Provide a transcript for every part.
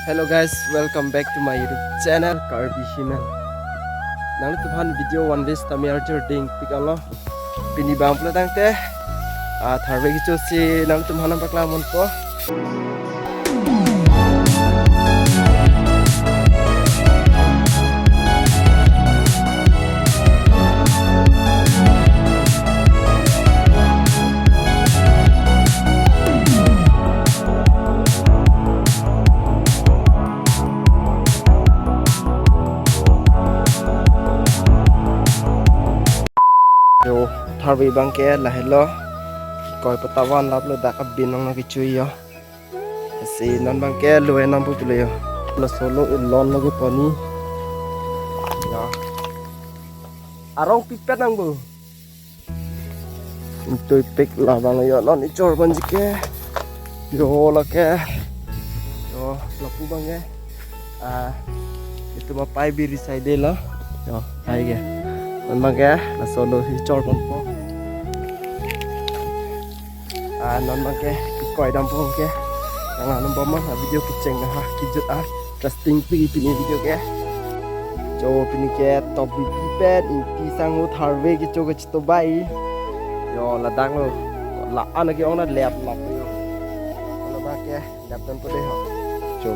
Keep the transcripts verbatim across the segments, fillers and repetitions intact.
Hello guys, welcome back to my YouTube channel Karbi Himen. Nangtumphan video one vez tame arjur ding pik alo. Pini bang pula tangte, ah, tharve kecho si nangtumphan nangpaklang ponpo. Yo, tharve bang ke lahelo. Koi pata van lap lo, dak abin nang nang kechui yo. Si non bang ke lo enam pu pulo yo. Laso lo ilon lo ke pani. Ya. Arong pipet nang bu. Intui pik labang yo non ichor banji ke. Yo lake. Yo lapu bang ke. Ah, itum apai biri side lo. Yo, hai ke. Non bang ke, laso lo ichor ponpo. Ah, non bang ke, koi dampo ke. Nang non bom ma video kecheng ha kijut ah. Interesting pi pini video ke. Jo pini ke top V P pen ingti sangho tharve kecho kechito bai. Yo ladak lo. La-an ke ong na lep lap yo. Lo bang ke lep dan pode ho. Jo.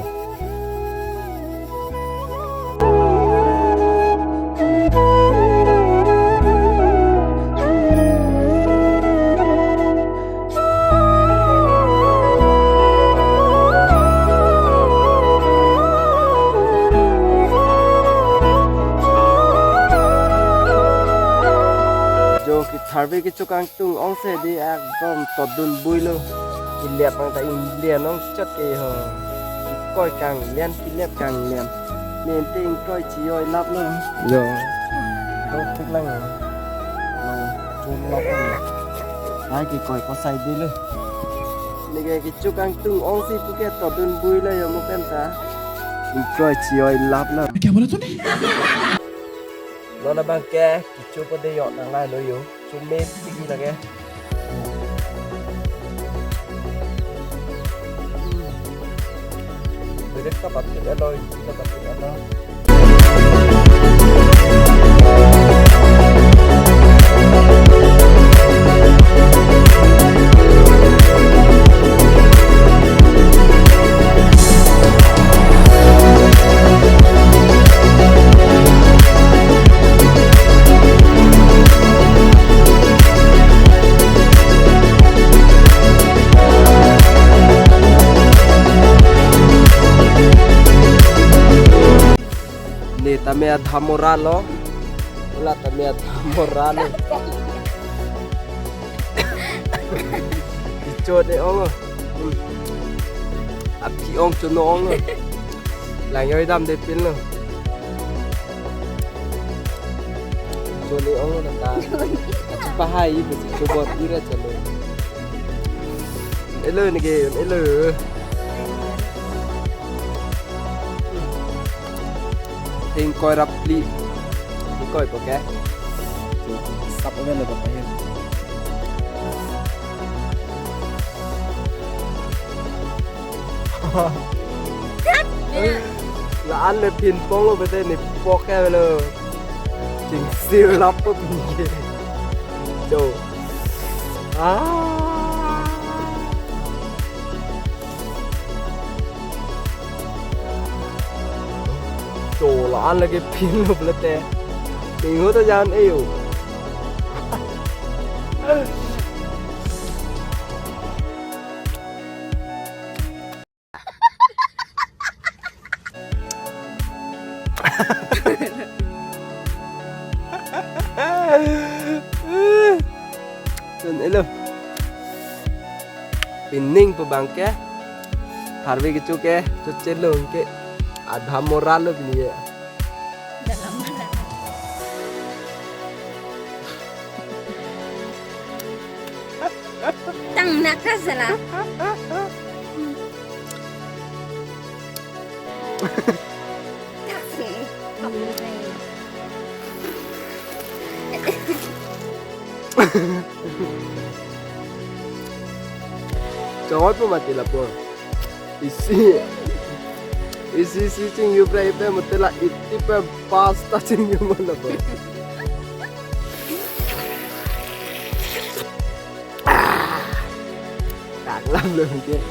Jo ke tharve kecho kangtung ong si di ekdom totdun bui lo. Ilep ang ta inglian ong chot ke ho. Koi kanglian, kilep kanglian. Nente ingkoi chiyoi lap lo. Yo. Dok tik lang lo. Lo, chum lap lo. Hai ke koi ko sai di lo. Neke kecho kangtung ong si puke totdun bui lo yo mo pen ta. Ingkoi chiyoi lap lo. Kya bola tune? Lo na bang ke, kecho pode yo nang la lo yo. Chume pigi lake. Bebek ta batik aloi, ta batik aloi. Ne tame adhamora lo. La tame adhamora lo. Ichot ne ong. Aphi ong chono ong. Lang yoi dam de pil lo. Chone ong lo ta. Achi pahai ibu si chobot ira chalo. Elo neke, elo. Ingkoi rapli. Ingkoi poke. Sap oven lo papahin. La-an le pin pong lo bete ne poke lo. Ching sir lap po pinje. Jo. Ah. Jo la-an lake pin lo bete. Pin ho ta jan e yo. Tun elo. Pining pu bang ke. Tharve kecho ke, chochelong ke. Adhamora lo pini ya. Dalam mana? Tang nak ka sala. Taksi. Chot po mati lapu. Isi. Isi isi chingyu pre ipe mutela iti pe pasta chingyu mo labo. Kaklam lo mungkin.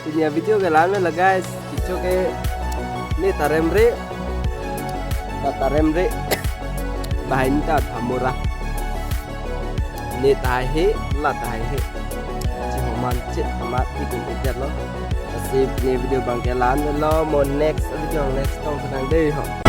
Pini avideo ke la-an lo guys. Kecho ke ne ta remre. Ta ta remre. Bahin ta dhamura. Ne tahai he, la tahai he. Chihoman chit amat ikun idet lo. Lasi pini avideo abang ke la-an lo, mo next video next tong kenang dei ho.